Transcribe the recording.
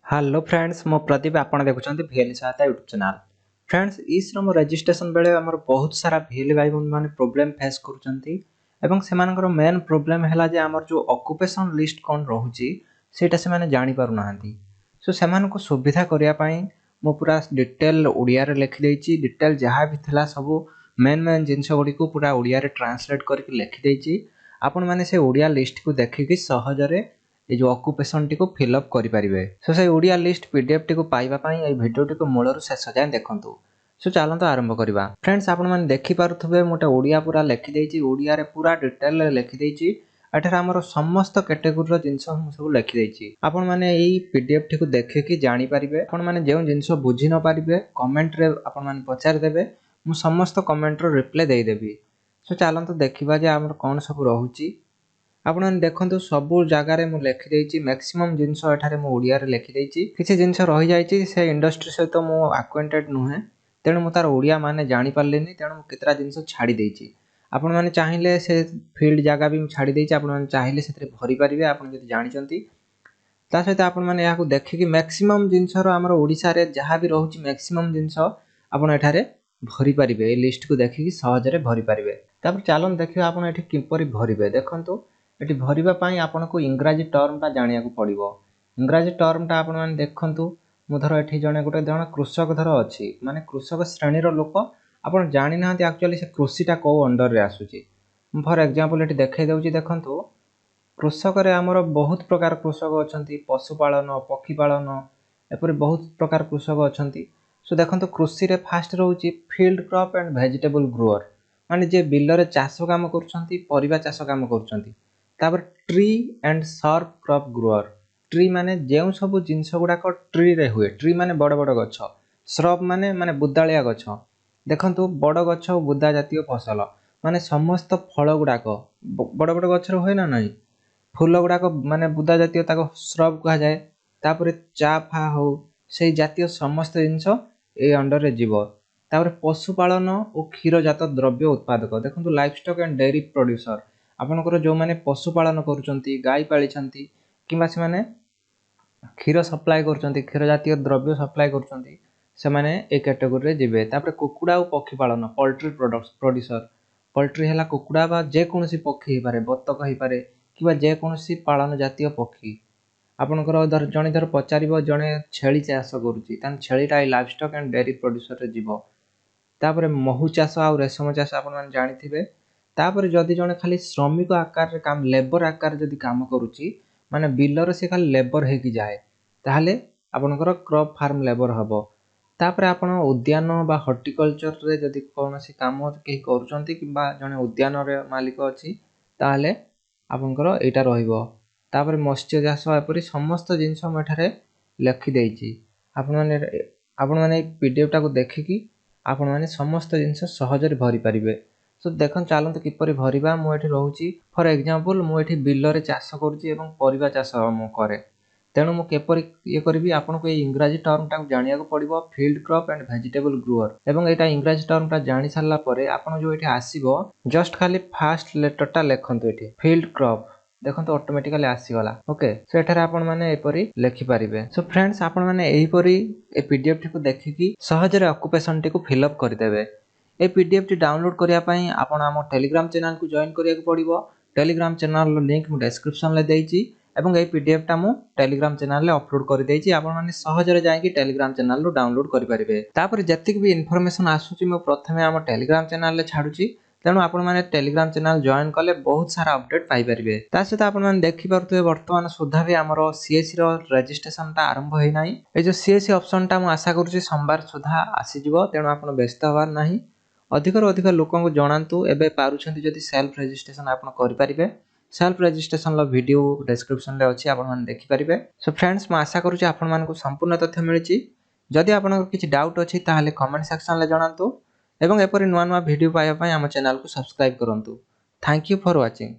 Hello friends, ମୁଁ ପ୍ରଦୀପ। ଆପଣ ଦେଖୁଛନ୍ତି ଭିଏଲ୍ ସହାୟତା ୟୁଟ୍ୟୁବ୍ ଚ୍ୟାନେଲ୍। ଫ୍ରେଣ୍ଡସ୍, ଇ ଶ୍ରମ ରେଜିଷ୍ଟ୍ରେସନ ବେଳେ ଆମର ବହୁତ ସାରା ଭିଏଲ୍ ଭାଇ ଭଉଣୀମାନେ ପ୍ରୋବ୍ଲେମ୍ ଫେସ୍ କରୁଛନ୍ତି ଏବଂ ସେମାନଙ୍କର ମେନ୍ ପ୍ରୋବ୍ଲେମ୍ ହେଲା ଯେ ଆମର ଯେଉଁ ଅକୁପେସନ୍ ଲିଷ୍ଟ କ'ଣ ରହୁଛି, ସେଇଟା ସେମାନେ ଜାଣିପାରୁନାହାନ୍ତି। ସୋ ସେମାନଙ୍କୁ ସୁବିଧା କରିବା ପାଇଁ ମୁଁ ପୁରା ଡିଟେଲ୍ ଓଡ଼ିଆରେ ଲେଖିଦେଇଛି। ଡିଟେଲ୍ ଯାହା ବି ଥିଲା, ସବୁ ମେନ୍ ମେନ୍ ଜିନିଷ ଗୁଡ଼ିକୁ ପୁରା ଓଡ଼ିଆରେ ଟ୍ରାନ୍ସଲେଟ୍ କରିକି ଲେଖିଦେଇଛି। ଆପଣମାନେ ସେ ଓଡ଼ିଆ ଲିଷ୍ଟକୁ ଦେଖିକି ସହଜରେ ଏଇ ଯେଉଁ ଅକୁପେସନଟିକୁ ଫିଲ୍ଅପ୍ କରିପାରିବେ। ସୋ ସେଇ ଓଡ଼ିଆ ଲିଷ୍ଟ ପିଡିଏଫ୍ଟିକୁ ପାଇବା ପାଇଁ ଏଇ ଭିଡ଼ିଓଟିକୁ ମୂଳରୁ ଶେଷ ଯାଏଁ ଦେଖନ୍ତୁ। ସୋ ଚାଲନ୍ତୁ ଆରମ୍ଭ କରିବା। ଫ୍ରେଣ୍ଡସ୍, ଆପଣମାନେ ଦେଖିପାରୁଥିବେ, ମୁଁ ଗୋଟେ ଓଡ଼ିଆ ପୁରା ଲେଖିଦେଇଛି। ଓଡ଼ିଆରେ ପୁରା ଡିଟେଲରେ ଲେଖିଦେଇଛି। ଏଠାରେ ଆମର ସମସ୍ତ କ୍ୟାଟେଗୋରୀର ଜିନିଷ ମୁଁ ସବୁ ଲେଖିଦେଇଛି। ଆପଣମାନେ ଏଇ ପିଡିଏଫ୍ଟିକୁ ଦେଖିକି ଜାଣିପାରିବେ। ଆପଣମାନେ ଯେଉଁ ଜିନିଷ ବୁଝି ନ ପାରିବେ, କମେଣ୍ଟରେ ଆପଣମାନେ ପଚାରିଦେବେ। ମୁଁ ସମସ୍ତ କମେଣ୍ଟର ରିପ୍ଲାଏ ଦେଇଦେବି। ସୋ ଚାଲନ୍ତୁ ଦେଖିବା ଯେ ଆମର କ'ଣ ସବୁ ରହୁଛି। ଆପଣମାନେ ଦେଖନ୍ତୁ, ସବୁ ଜାଗାରେ ମୁଁ ଲେଖିଦେଇଛି। ମ୍ୟାକ୍ସିମମ୍ ଜିନିଷ ଏଠାରେ ମୁଁ ଓଡ଼ିଆରେ ଲେଖିଦେଇଛି। କିଛି ଜିନିଷ ରହିଯାଇଛି, ସେ ଇଣ୍ଡଷ୍ଟ୍ରି ସହିତ ମୁଁ ଆକ୍ୱେଣ୍ଟେଡ୍ ନୁହେଁ, ତେଣୁ ମୁଁ ତାର ଓଡ଼ିଆ ମାନେ ଜାଣିପାରିଲିନି। ତେଣୁ ମୁଁ କେତେଟା ଜିନିଷ ଛାଡ଼ି ଦେଇଛି। ଆପଣମାନେ ଚାହିଁଲେ ସେ ଫିଲ୍ଡ ଜାଗା ବି ମୁଁ ଛାଡ଼ି ଦେଇଛି। ଆପଣମାନେ ଚାହିଁଲେ ସେଥିରେ ଭରିପାରିବେ, ଆପଣ ଯଦି ଜାଣିଛନ୍ତି। ତା ସହିତ ଆପଣମାନେ ଏହାକୁ ଦେଖିକି ମ୍ୟାକ୍ସିମମ୍ ଜିନିଷର, ଆମର ଓଡ଼ିଶାରେ ଯାହା ବି ରହୁଛି, ମ୍ୟାକ୍ସିମମ୍ ଜିନିଷ ଆପଣ ଏଠାରେ ଭରିପାରିବେ। ଏଇ ଲିଷ୍ଟକୁ ଦେଖିକି ସହଜରେ ଭରିପାରିବେ। ତାପରେ ଚାଲନ୍ତୁ ଦେଖିବା ଆପଣ ଏଠି କିପରି ଭରିବେ। ଦେଖନ୍ତୁ, ଏଠି ଭରିବା ପାଇଁ ଆପଣଙ୍କୁ ଇଂରାଜୀ ଟର୍ମଟା ଜାଣିବାକୁ ପଡ଼ିବ। ଇଂରାଜୀ ଟର୍ମଟା ଆପଣମାନେ ଦେଖନ୍ତୁ। ମୁଁ ଧର ଏଠି ଜଣେ ଗୋଟେ ଜଣେ କୃଷକ ଧର ଅଛି, ମାନେ କୃଷକ ଶ୍ରେଣୀର ଲୋକ। ଆପଣ ଜାଣିନାହାନ୍ତି ଆକ୍ଚୁଆଲି ସେ କୃଷିଟା କେଉଁ ଅଣ୍ଡରରେ ଆସୁଛି। ମୁଁ ଫର୍ ଏକ୍ଜାମ୍ପଲ୍ ଏଠି ଦେଖାଇ ଦେଉଛି। ଦେଖନ୍ତୁ, କୃଷକରେ ଆମର ବହୁତ ପ୍ରକାର କୃଷକ ଅଛନ୍ତି। ପଶୁପାଳନ, ପକ୍ଷୀ ପାଳନ, ଏପରି ବହୁତ ପ୍ରକାର କୃଷକ ଅଛନ୍ତି। ସୋ ଦେଖନ୍ତୁ, କୃଷିରେ ଫାଷ୍ଟ ରହୁଛି field crop and vegetable grower, ମାନେ ଯିଏ ବିଲରେ ଚାଷ କାମ କରୁଛନ୍ତି, ପରିବା ଚାଷ କାମ କରୁଛନ୍ତି। ତାପରେ tree and shrub crop grower। Tree ମାନେ ଯେଉଁ ସବୁ ଜିନିଷ ଗୁଡ଼ାକ ଟ୍ରିରେ ହୁଏ। ଟ୍ରି ମାନେ ବଡ଼ ବଡ଼ ଗଛ, ଶ୍ରବ୍ ମାନେ ବୁଦାଳିଆ ଗଛ। ଦେଖନ୍ତୁ, ବଡ଼ ଗଛ, ବୁଦା ଜାତୀୟ ଫସଲ, ମାନେ ସମସ୍ତ ଫଳ ଗୁଡ଼ାକ ବଡ଼ ବଡ଼ ଗଛରେ ହୁଏ ନା ନାହିଁ? ଫୁଲ ଗୁଡ଼ାକ ମାନେ ବୁଦା ଜାତୀୟ, ତାକୁ ଶ୍ରବ୍ କୁହାଯାଏ। ତାପରେ ଚା ଫା ହଉ, ସେଇ ଜାତୀୟ ସମସ୍ତ ଜିନିଷ ଏଇ ଅଣ୍ଡରରେ ଯିବ। ତାପରେ ପଶୁପାଳନ ଓ କ୍ଷୀରଜାତ ଦ୍ରବ୍ୟ ଉତ୍ପାଦକ। ଦେଖନ୍ତୁ, life stock and dairy producer. ଆପଣଙ୍କର ଯେଉଁମାନେ ପଶୁପାଳନ କରୁଛନ୍ତି, ଗାଈ ପାଳିଛନ୍ତି କିମ୍ବା ସେମାନେ କ୍ଷୀର ସପ୍ଲାଏ କରୁଛନ୍ତି, କ୍ଷୀର ଜାତୀୟ ଦ୍ରବ୍ୟ ସପ୍ଲାଏ କରୁଛନ୍ତି, ସେମାନେ ଏ କ୍ୟାଟେଗୋରୀରେ ଯିବେ। ତାପରେ କୁକୁଡ଼ା ଓ ପକ୍ଷୀ ପାଳନ, ପୋଲଟ୍ରି ପ୍ରଡକ୍ଟ ପ୍ରଡ୍ୟୁସର। ପୋଲଟ୍ରି ହେଲା କୁକୁଡ଼ା ବା ଯେକୌଣସି ପକ୍ଷୀ ହେଇପାରେ, ବତକ ହେଇପାରେ କିମ୍ବା ଯେକୌଣସି ପାଳନ ଜାତୀୟ ପକ୍ଷୀ। ଆପଣଙ୍କର ଧର ଜଣେ ଧର ପଚାରିବ, ଜଣେ ଛେଳି ଚାଷ କରୁଛି, ତାହେଲେ ଛେଳିଟା ଏଇ ଲାଇଫ୍ ଷ୍ଟକ୍ ଆଣ୍ଡ ଡେରି ପ୍ରଡ୍ୟୁସରରେ ଯିବ। ତାପରେ ମହୁ ଚାଷ ଆଉ ରେଶମ ଚାଷ ଆପଣମାନେ ଜାଣିଥିବେ। ତାପରେ ଯଦି ଜଣେ ଖାଲି ଶ୍ରମିକ ଆକାରରେ କାମ, ଲେବର ଆକାରରେ ଯଦି କାମ କରୁଛି, ମାନେ ବିଲରେ ସେ ଖାଲି ଲେବର ହେଇକି ଯାଏ, ତାହେଲେ ଆପଣଙ୍କର କ୍ରପ୍ ଫାର୍ମ ଲେବର ହେବ। ତାପରେ ଆପଣ ଉଦ୍ୟାନ ବା ହର୍ଟିକଲଚରରେ ଯଦି କୌଣସି କାମ କେହି କରୁଛନ୍ତି କିମ୍ବା ଜଣେ ଉଦ୍ୟାନରେ ମାଲିକ ଅଛି, ତାହେଲେ ଆପଣଙ୍କର ଏଇଟା ରହିବ। ତାପରେ ମତ୍ସ୍ୟ ଚାଷ, ଏପରି ସମସ୍ତ ଜିନିଷ ମୁଁ ଏଠାରେ ଲେଖିଦେଇଛି। ଆପଣମାନେ ଏଇ ପିଡିଏଫ୍ଟାକୁ ଦେଖିକି ଆପଣମାନେ ସମସ୍ତ ଜିନିଷ ସହଜରେ ଭରିପାରିବେ। ସୋ ଦେଖନ୍ତୁ, ଚାଲନ୍ତୁ କିପରି ଭରିବା। ମୁଁ ଏଠି ରହୁଛି, ଫର୍ ଏକ୍ଜାମ୍ପଲ୍ ମୁଁ ଏଠି ବିଲରେ ଚାଷ କରୁଛି ଏବଂ ପରିବା ଚାଷ ମୁଁ କରେ। ତେଣୁ ମୁଁ କିପରି ଇଏ କରିବି? ଆପଣଙ୍କୁ ଏଇ ଇଂରାଜୀ ଟର୍ମଟାକୁ ଜାଣିବାକୁ ପଡ଼ିବ, field crop and vegetable grower। ଏବଂ ଏଇଟା ଇଂରାଜୀ ଟର୍ମଟା ଜାଣି ସାରିଲା ପରେ ଆପଣ ଯେଉଁ ଏଠି ଆସିବ, ଜଷ୍ଟ ଖାଲି ଫାଷ୍ଟ ଲେଟରଟା ଲେଖନ୍ତୁ ଏଠି, ଫିଲ୍ଡ କ୍ରପ୍। ଦେଖନ୍ତୁ, ଅଟୋମେଟିକାଲି ଆସିଗଲା। ଓକେ, ସୋ ଏଠାରେ ଆପଣମାନେ ଏପରି ଲେଖିପାରିବେ। ସୋ ଫ୍ରେଣ୍ଡସ୍, ଆପଣମାନେ ଏହିପରି ଏ ପିଡିଏଫ୍ଟିକୁ ଦେଖିକି ସହଜରେ ଅକୁପେସନଟିକୁ ଫିଲ୍ଅପ୍ କରିଦେବେ। ଏ ପିଡିଏଫ୍ଟି ଡାଉନଲୋଡ୍ କରିବା ପାଇଁ ଆପଣ ଆମ ଟେଲିଗ୍ରାମ ଚ୍ୟାନେଲକୁ ଜଏନ୍ କରିବାକୁ ପଡ଼ିବ। ଟେଲିଗ୍ରାମ ଚ୍ୟାନେଲର ଲିଙ୍କ୍ ମୁଁ ଡେସ୍କ୍ରିପସନରେ ଦେଇଛି ଏବଂ ଏଇ ପିଡିଏଫ୍ଟା ମୁଁ ଟେଲିଗ୍ରାମ ଚ୍ୟାନେଲରେ ଅପଲୋଡ୍ କରିଦେଇଛି। ଆପଣମାନେ ସହଜରେ ଯାଇକି ଟେଲିଗ୍ରାମ ଚ୍ୟାନେଲରୁ ଡାଉନଲୋଡ୍ କରିପାରିବେ। ତାପରେ ଯେତିକି ବି ଇନଫର୍ମେସନ୍ ଆସୁଛି, ମୁଁ ପ୍ରଥମେ ଆମ ଟେଲିଗ୍ରାମ ଚ୍ୟାନେଲରେ ଛାଡ଼ୁଛି। ତେଣୁ ଆପଣମାନେ ଟେଲିଗ୍ରାମ ଚ୍ୟାନେଲ ଜଏନ୍ କଲେ ବହୁତ ସାରା ଅପଡେଟ୍ ପାଇପାରିବେ। ତା ସହିତ ଆପଣମାନେ ଦେଖିପାରୁଥିବେ, ବର୍ତ୍ତମାନ ସୁଦ୍ଧା ବି ଆମର ସିଏସ୍ସିର ରେଜିଷ୍ଟ୍ରେସନଟା ଆରମ୍ଭ ହୋଇନାହିଁ। ଏଇ ଯେଉଁ ସିଏସ୍ସି ଅପସନଟା, ମୁଁ ଆଶା କରୁଛି ସୋମବାର ସୁଦ୍ଧା ଆସିଯିବ। ତେଣୁ ଆପଣ ବ୍ୟସ୍ତ ହେବାର ନାହିଁ। ଅଧିକରୁ ଅଧିକ ଲୋକଙ୍କୁ ଜଣାନ୍ତୁ। ଏବେ ପାରୁଛନ୍ତି ଯଦି ସେଲ୍ଫ ରେଜିଷ୍ଟ୍ରେସନ ଆପଣ କରିପାରିବେ। ସେଲ୍ଫ ରେଜିଷ୍ଟ୍ରେସନର ଭିଡ଼ିଓ ଡେସ୍କ୍ରିପସନରେ ଅଛି, ଆପଣମାନେ ଦେଖିପାରିବେ। ସୋ ଫ୍ରେଣ୍ଡସ୍, ମୁଁ ଆଶା କରୁଛି ଆପଣମାନଙ୍କୁ ସମ୍ପୂର୍ଣ୍ଣ ତଥ୍ୟ ମିଳିଛି। ଯଦି ଆପଣଙ୍କର କିଛି ଡାଉଟ୍ ଅଛି, ତାହେଲେ କମେଣ୍ଟ ସେକ୍ସନରେ ଜଣାନ୍ତୁ ଏବଂ ଏପରି ନୂଆ ନୂଆ ଭିଡ଼ିଓ ପାଇବା ପାଇଁ ଆମ ଚ୍ୟାନେଲକୁ ସବସ୍କ୍ରାଇବ୍ କରନ୍ତୁ। Thank you for watching.